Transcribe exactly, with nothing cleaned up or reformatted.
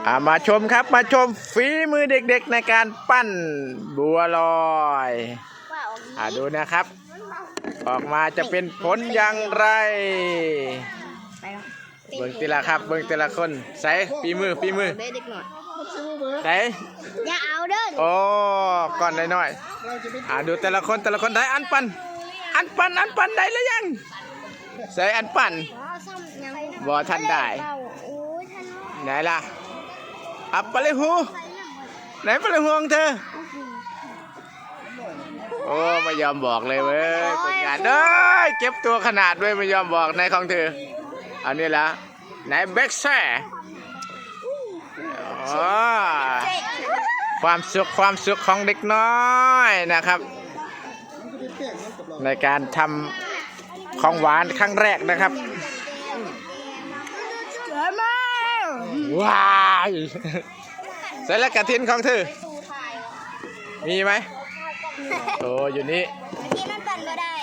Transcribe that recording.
อ่ามาชมครับ มาชมฝีมือเด็กๆในการปั้นบัวลอย ว่าออก อ่าดูนะครับ ออกมาจะเป็นผลอย่างไร ไปแล้ว เบิ่งทีละครับ เบิ่งทีละคน ใส่ฝีมือ ฝีมือ เด้เด็กหน่อย ใส่ อย่าเอาเด้อ โอ้ก้อนน้อยๆอ่าดูแต่ละคน แต่ละคนได้อันปั้น อันปั้น อันปั้นได้หรือยัง ใส่อันปั้น อ๋อซ่อมยัง บ่ทันได้ เบาโอ้ยทัน ไหนล่ะ อับปะเลยหู ไหนปะเลยหูของเธอ โอ้ไม่ยอมบอกเลยเว้ยคนงานเอ้ยเก็บตัวขนาดเว้ยไม่ยอมบอกในของเธอ อันนี้ละไหนเบคแซ่อ๋อความสุขความสุขของเด็กน้อยนะครับ ในการทำของหวานครั้งแรกนะครับ เกิดมา ว้ายใส่แล้วกระถินของเธอ มีไหมโอ้อยู่นี่ ที่มันปั่นก็ได้